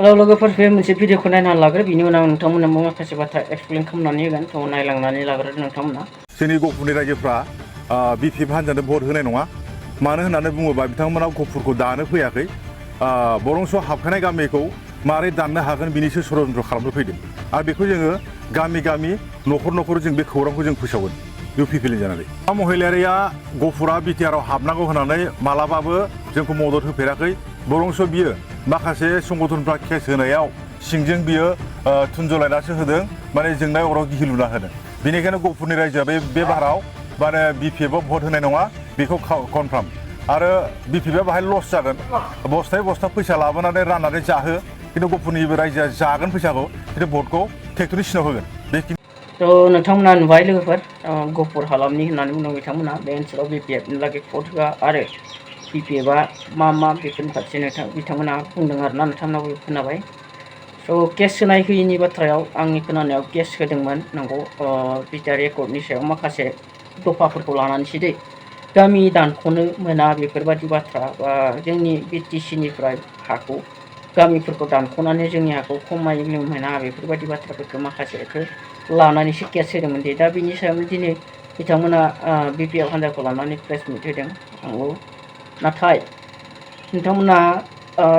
Hello लोगोफोर, बे मोनसे भिडिअखौ नायना लाग्रो, बिनि उनाव नोंथांमोना माखासे बाथ्रा एक्सप्लेन खालामनानै होगोन। थ' नायलांनानै लाग्रो नोंथांमोना। जोंनि गफुरनि रायजोफ्रा बिपिएफ हान्जानो भट होनाय नङा। मानो होननानै बुङोबा बिथांमोना गफुरखौ दानो फैयाखै, बरंस' हाबखानाय गामिखौ मारै दाननो हागोन बिनिसो षड़यन्त्र खालामनो फैदों। आरो बेखौ जोङो गामि गामि न'खर न'खर जों बे खौरांखौ जों फोसावगोन इउपिपिएल जानानै। महिलारिया गफुरा बिटिआरआव हाबनांगौ होननानै मालाबाबो जोंखौ मदद होफेराखै। बरंस' बियो माखासे संगठनफ्रा केस होनायाव सिंजों बियो थुनजलायनासो होदों, माने जोंनाय अराव गिहि लुना होदों। बेनिखायनो गफुरनि रायजोआ बे बाराव माने बिपिएफआव भट होनाय नङा, बेखौ कनफार्म। आरो बिपिएफआ बाहाय लस जागोन। बस्थायै बस्था फैसा लाबोनानै राननानै जाहो, खिन्थु गफुरनि रायजोआ जागोन फैसाखौ, खिन्थु भटखौ ट्रेक्टरनि सिनाव होगोन। थ' नोंथांमोना नुबाय लोगोफोर, गफुर हालामनि होननानै बुंदों बिथांमोना बे ओनसोलाव बिपिएफनि लागै भट होआ आरो बिपिएफआ मा बेफोरनि फारसे बिथांमोना बुंदों आरोना, नोंथांमोनाबो खोनाबाय। स' केस होनाय होयिनि बाथ्रायाव आंनि खोनानायाव केस होदोंमोन नंगौ, बिटिआर एकर्डनि सायाव माखासे दफाफोरखौ लानानैसो दै गामि दानख'नो मोना बेफोरबादि बाथ्रा, बा जोंनि बिटिसिनिफ्राय हाखौ गामिफोरखौ दानख'नानै जोंनि हाखौ खमायनो मोना बेफोरबायदि बाथ्राफोरखौ माखासेखौ लानानैसो केस होदोंमोन दे। दा बिनि सायावनो दिनै बिथांमोना बिपिएफ हान्जाखौ लानानै प्रेस मिट होदों नंगौ। नाथाय नोंथांमोना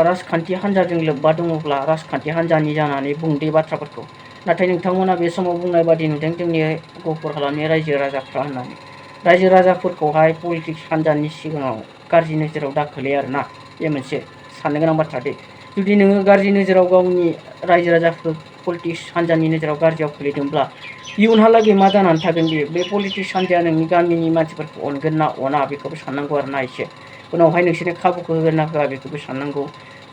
राजखान्थि हान्जाजों लोब्बा दङब्ला राजखान्थि हान्जानि जानानै बुंदे बाथ्राफोरखौ। नाथाय नोंथांमोना बे समाव बुंनाय बादि नुदों जोंनि गफुर हालामनि रायजो राजाफ्रा होननानै। रायजो राजाफोरखौहाय पलिटिक्स हान्जानि सिगाङाव गाज्रि नोजोराव दाखोलै आरोना, बे मोनसे साननो गोनां बाथ्रा दे। जुदि नोङो गाज्रि नोजोराव गावनि रायजो राजाफोर पलिटिक्स हान्जानि नोजोराव गाज्रियाव खोलैदोंब्ला इयुनहालागै मा जानानै थागोन बेयो? बे पलिटिक्स हान्जाया नोंनि गामिनि मानसिफोरखौ अनगोन ना अना बेखौबो साननांगौ आरोना एसे। उनावहाय नोंसोरनो खाबुखौ होगोन ना होआ बेखौबो साननांगौ।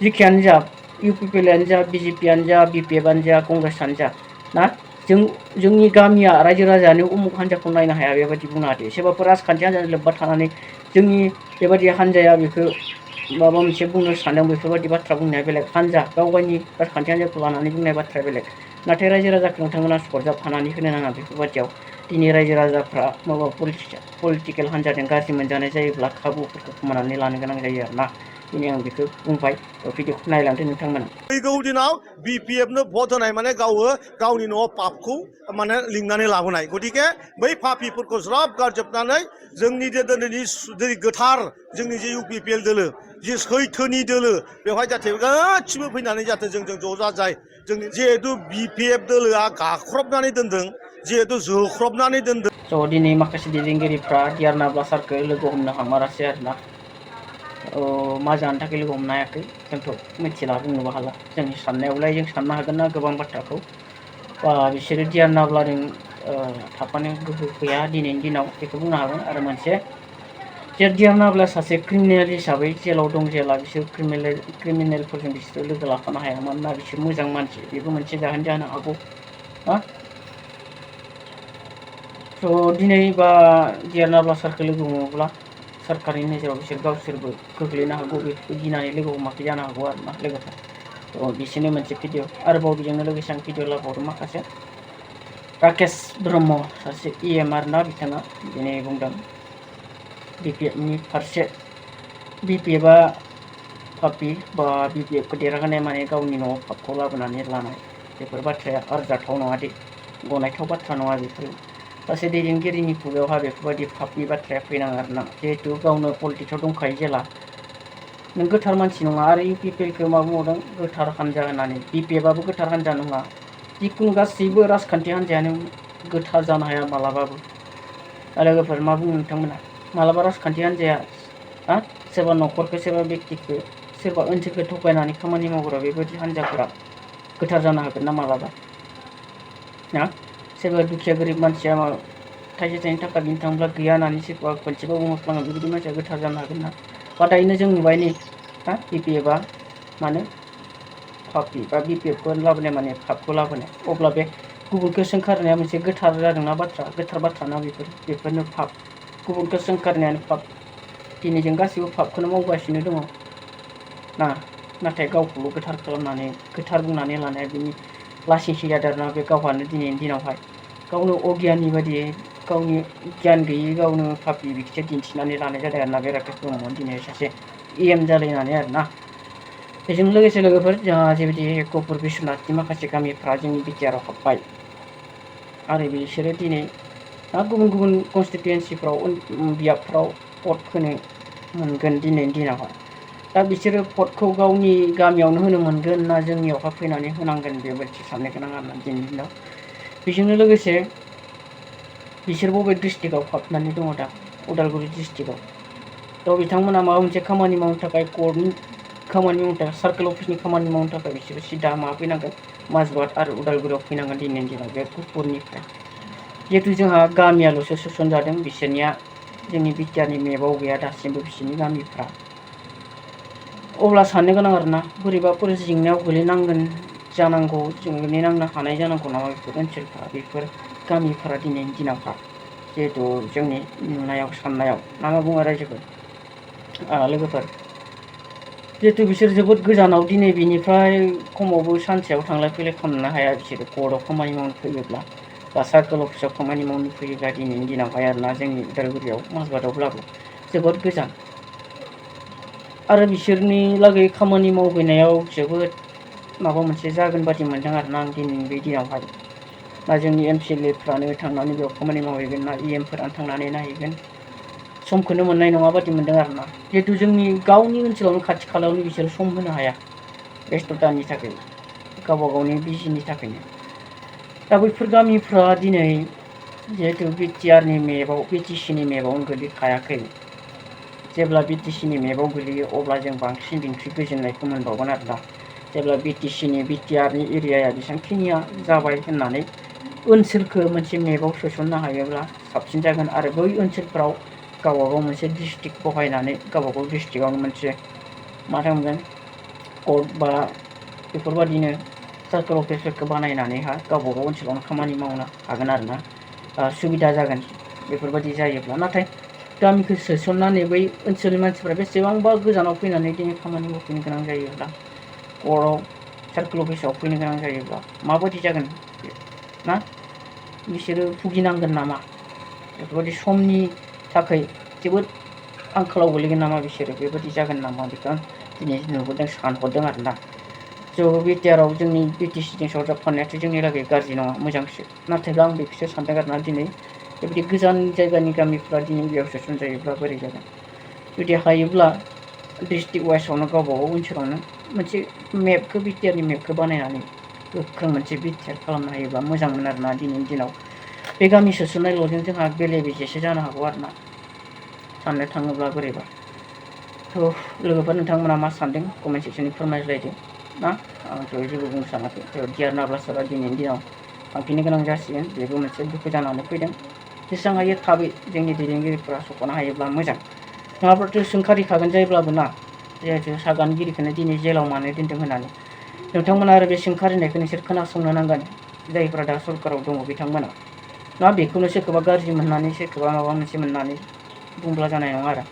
जिखियानो जा, इउपिपिएलआनो जा, बिजेपिआनो जा, बिपिएफआनो जा, कंग्रेसआनो जा ना, जोंनि गामिया रायजो राजायानो उमुक हान्जाखौ नायनो हाया बेबायदि बुङा दे। सोरबाफोर राजखान्थि हान्जाजों लोब्बा थानानै जोंनि बेबायदि हान्जाया बेखौ माबा मोनसे बुंनो सानदों, बेफोरबायदि बाथ्रा बुंनाया बेलेग। हान्जा गाव गावनि राजखान्थि हान्जाखौ लानानै बुंनाय बाथ्राया बेलेग। नाथाय रायजो राजाखौ नोंथांमोना सरजाबफानानै होनो नाङा बेफोरबायदियाव। दिनै रायजो राजाफ्रा माबा पलिटिकेल हान्जाजों गाज्रि मोनजानाय जायोब्ला खाबुफोरखौ खोमानानै लानो गोनां जायो आरोना। दिनै आं बेखौ बुंबाय। भिडिअखौ नायलांदो नोंथांमोना। फैगौ दिनाव बिपिएफनो भट होनाय माने गावनि न'आव पापखौ माने लिंनानै लाबोनाय। गतिके बै पापिफोरखौ ज्राब गारजोबनानै जोंनि जे दिनैनि गोथार जोंनि जे इउपिपिएल दोलो, जे सैथोनि दोलो, बेवहाय जाहाथे गासिबो फैनानै जाहाथे जोंजों ज' जाजाय। जोंनि जिहेतु बिपिएफ दोलोआ गाख्रबनानै दोनदों, जिहेतु जोख्रबनानै दोनदों। स' दिनै माखासे दैदेनगिरिफ्रा डिआर नाब्ला सारखौ लोगो हमनो हामारासै आरोना। मा जानो थाखाय लोगो हमनो हायाखै जोंथ' मिथिला, बुंनोबो हाला। जोंनि साननायावलाय जों साननो हागोन ना गोबां बाथ्राखौ, बा बिसोरो डिआर नाब्लाजों थाफानो गोहो गैया दिनैनि दिनाव बेखौ बुंनो हागोन। आरो मोनसे, जे डिआर नाब्ला सासे क्रिमिनेल हिसाबै जेलाव दं, जेला बिसोर क्रिमिनेलफोरजों बिसोरो लोगो लाफानो हाया, मानोना बिसोर मोजां मानसि। बेबो मोनसे जाहोन जानो हागौ। स' दिनै बा डिआर नाब्ला सारखौ लोगो हमोब्ला सोरखारनि नोजोराव बिसोर गावसोरबो गोग्लैनो हागौ, बेखौ गिनानै लोगो हमाखै जानो हागौ आरोना लोगोफोर। थ' बिसोरनो मोनसे भिडिअ। आरोबाव बेजोंनो लोगोसे आं भिडिअ लाबावदों माखासे। राकेश ब्रह्म सासे इएम आरोना, बिथाङा दिनै बुंदों बिपिएफनि फारसे। बिपिएफआ पापि, बा बिपिएफखौ देरहाहोनाय माने गावनि न'आव पापखौ लाबोनानै लानाय, बेफोर बाथ्राया आरजाथाव नङा दे, गनायथाव बाथ्रा नङा बेफोरो। सासे दैदेनगिरिनि खुगायावहा बेफोरबायदि पापनि बाथ्राया फैनाङा आरोना। जिहेतु गावनो पलिटिक्सआव दंखायो जेला, नों गोथार मानसि नङा। आरो इउपिपिएलखौ मा बुंबावदों? गोथार हान्जा होननानै। बिपिएफआबो गोथार हान्जा नङा। जिखुनु गासैबो राजखान्थि हान्जायानो गोथार जानो हाया मालाबाबो। लोगोफोर मा बुङो नोंथांमोना? मालाबा राजखान्थि हान्जाया सोरबा न'खरखौ, सोरबा बेक्तिखौ, सोरबा ओनसोलखौ थगायनानै खामानि मावग्रा बेबायदि हान्जाफोरा गोथार जानो हागोन ना मालाबा? सोरबा दुखिया गोरिब मानसिया थाइसे थाइनै थाखा बिनो थांब्ला गैया होननानै सोरबा खनसेबाबो मोफ्लाङो, बेबायदि मानसिया गोथार जानो हागोन ना? बा दायोनो जों नुबाय नै बिपिएफआ मानो पापि, बा बिपिएफखौ लाबोनाय माने पापखौ लाबोनाय। अब्ला बे गुबुनखौ सोंखारनाया मोनसे गोथार जादोंना बाथ्रा? गोथार बाथ्रा ना बेफोरनो पाप। गुबुनखौ सोंखारनायानो पाप। दिनै जों गासैबो पापखौनो मावगासिनो दङ ना, नाथाय गावखौल' गोथार खालामनानै, गोथार बुंनानै लानाया बिनि लासिंसिं जादों आरोना। बे गावहानो दिनैनि दिनावहाय गावनो अगियानि बायदियै, गावनि गियान गैयै गावनो पापि बिखौसो दिन्थिनानै लानाय जादों आरोना बे राकेश ब्रह्मआ दिनै सासे इएम जालायनानै आरोना। बेजों लोगोसे लोगोफोर जोंहा जेबायदि गहपुर बिश्वनाथनि माखासे गामिफ्रा जोंनि बिटिआरआव हाबबाय आरो बिसोरो दिनै गुबुन गुबुन कनस्टिटुयेन्सिफ्राव बियाबफ्राव भट होनो मोनगोन दिनैनि दिनावहाय। दा बिसोरो भटखौ गावनि गामियावनो होनो मोनगोन ना जोंनियावहाय फैनानै होनांगोन बेबायदि साननो गोनां आरोना दिनैनि दिनाव। बेजोंनो लोगोसे बिसोर बबे डिस्ट्रिक्टआव हाबनानै दङ दा उदालगुरि डिस्ट्रिक्टआव। थ' बिथांमोना माबा मोनसे खामानि मावनो थाखाय कर्टनि खामानि मावनो थाखाय सार्कोल अफिसनि खामानि मावनो थाखाय बिसोरो सिदा माबा फैनांगोन माजबाद आरो उदालगुरियाव फैनांगोन दिनैनि दिनाव बे गहपुरनिफ्राय। जिहेतु जोंहा गामियाल'सो सोसनजादों बिसोरनिया जोंनि बिटिआरनि मेपआव गैया दासिमबो बिसोरनि गामिफ्रा। अब्ला साननो गोनां आरोना बोरैबाफोर जेंनायाव गोलैनांगोन जानांगौ जों गोलैनांनो हानाय जानांगौ नामा बेफोर ओनसोलफ्रा बेफोर गामिफोरा दिनैनि दिनावहा जिहेतु जोंनि नुनायाव साननायाव ना मा बुङो रायजोफोर लोगोफोर। जिहेतु बिसोर जोबोद गोजानाव दिनै बिनिफ्राय खमावबो सानसेयाव थांलाय फैलाय खालामनो हाया बिसोरो कर्टआव खामानि मावनो फैयोब्ला बा सार्कोल अफिसाव खामानि मावनो फैयोब्ला दिनैनि दिनावहाय आरोना जोंनि उदालगुरियाव माजबादावब्लाबो जोबोद गोजान आरो बिसोरनि लागै खामानि मावहैनायाव जोबोद माबा मोनसे जागोन बादि मोनदों आरोना आं दिनैनि बे दिनावहाय। ना जोंनि एमसिएलएफ्रानो थांनानै बेयाव खामानि मावहैगोन ना इएमफोरानो थांनानै नायहैगोन समखौनो मोननाय नङा बादि मोनदों आरोना। जिहेतु जोंनि गावनि ओनसोलावनो खाथि खालायावनो बिसोर सम होनो हाया बेस्थ'तानि थाखाय गावबा गावनि बिजिनि थाखायनो। दा बैफोर गामिफ्रा दिनै जिहेतु बिटिआरनि मेपआव बिटिसिनि मेपआवनो गोलैखायाखै। जेब्ला बिटिसिनि मेपआव गोलैयो अब्ला जों बांसिन बिनिख्रुइ गोजोननायखौ मोनबावगोन आरोना। जेब्ला बिटिसिनि बिटिआरनि एरियाया बेसेबांखिनिया जाबाय होननानै ओनसोलखौ मोनसे मेपआव सोसननो हायोब्ला साबसिन जागोन आरो बै ओनसोलफ्राव गावबागाव मोनसे डिस्ट्रिक्ट बहायनानै गावबागाव डिस्ट्रिक्टआवनो मोनसे मा थांगोन कर्ट बा बेफोरबादिनो सार्कोल अफिसफोरखौ बानायनानैहा गावबागाव ओनसोलावनो खामानि मावनो हागोन आरोना सुबिदा जागोन बेफोरबादि जायोब्ला। नाथाय गामिखौ सोसननानै बै ओनसोलनि मानसिफ्रा बेसेबांबा गोजानाव फैनानै दिनै खामानि मावफैनो गोनां जायोब्ला कर्टआव सार्कोल अफिसाव फैनो गोनां जायोब्ला माबायदि जागोन ना बिसोरो भुगिनांगोन नामा बेफोरबायदि समनि थाखाय जोबोद आंखालाव गोलैगोन नामा बिसोरो बेबायदि जागोन नामा बेखौ आं दिनै नुबोदों सानहरदों आरोना। ज' बिटिआरआव जोंनि बिटिसिजों सरजाबफानायाथ' जोंनि लागै गाज्रि नङा मोजांसो नाथायबा आं बेखौसो सानदों आरोना दिनै बेबायदि गोजान जायगानि गामिफ्रा दिनै बेयाव सोसनजायोब्ला बोरै जागोन। जुदि हायोब्ला डिस्ट्रिक्ट वाइसआवनो गावबागाव ओनसोलावनो मोनसे मेपखौ बिटिआरनि मेपखौ बानायनानै गोख्रों मोनसे बिटिआर खालामनो हायोब्ला मोजांमोन आरोना। दिनैनि दिनाव बे गामि सोसननायल'जों जोंहा बेले बेजेसो जानो हागौ आरोना साननो थाङोब्ला बोरैबा। थ' लोगोफोर नोंथांमोना मा सानदों कमेन्ट सेक्सननि फोरमायलायदो ना। आंथ' जेबो बुंनो सानाखै डिआर नाब्लासारा दिनैनि दिनाव थांफिननो गोनां जासिगोन बेबो मोनसे दुखु जानानै फैदों। जेसेबां हायो थाबै जोंनि दैदेनगिरिफोरा सफ'नो हायोब्ला मोजां नङाब्लाथ' सोंखारिखागोन जायोब्लाबो ना जिहेतु सागानगिरिखौनो दिनै जेलाव मानो दोनदों होननानै। नोंथांमोना आरो बे सोंखारिनायखौ नोंसोर खोनासंनो नांगोन जायफ्रा दा सरकाराव दङ बिथांमोना ना बेखौनो सोरखौबा गाज्रि मोननानै सोरखौबा माबा मोनसे मोननानै बुंब्ला जानाय नङा आरो।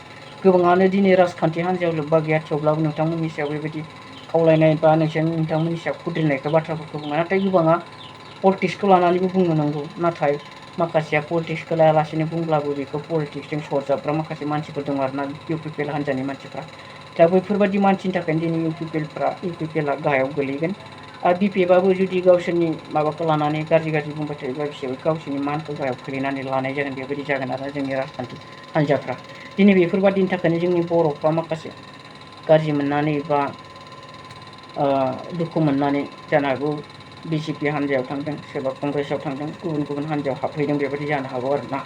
गोबाङानो दिनै राजखान्थि हान्जायाव लोब्बा गैया थेवब्लाबो नोंथांमोननि सायाव बेबायदि खावलायनाय बा नोंथांमोननि सायाव खुद्रिनायखौ बाथ्राफोरखौ बुङो नाथाय गोबाङा पलिटिक्सखौ लानानैबो बुंनो नांगौ नाथाय माखासेया पलिटिक्सखौ लायालासेनो बुंब्लाबो बेखौ पलिटिक्सजों सरजाबग्रा माखासे मानसिफोर दं आरोना इउपिपिएल हान्जानि मानसिफ्रा। दा बैफोरबादि मानसिनि थाखायनो दिनै इउपिपिएलआ गाहायाव गोलैगोन आरो बिपिएफआबो जुदि गावसोरनि माबाखौ लानानै गाज्रि गाज्रि बुंबाय थायोब्ला बिसोरबो गावसोरनि मानखौ गाहायाव खोलैनानै लानाय जागोन बेबायदि जागोन आरो जोंनि राजखान्थि हान्जाफ्रा। दिनै बेफोरबादिनि थाखायनो जोंनि बर'फ्रा माखासे गाज्रि मोननानै बा दुखु मोननानै जानो हागौ बिजेपि हान्जायाव थांदों सोरबा कंग्रेसआव थांदों गुबुन गुबुन हान्जायाव हाबहैदों बेबायदि जानो हागौ आरोना।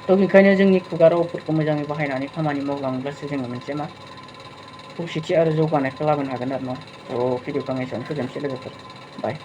थ' बेनिखायनो जोंनि खुगा रावफोरखौ मोजाङै बाहायनानै खामानि मावलाङोब्लासो जोङो मोनसे मा खौसेथि आरो जौगानायखौ लाबोनो हागोन आरो ना। थ' भिडिअखौ आं एसेयावनो फोजोबनोसै लोगोफोर बाय।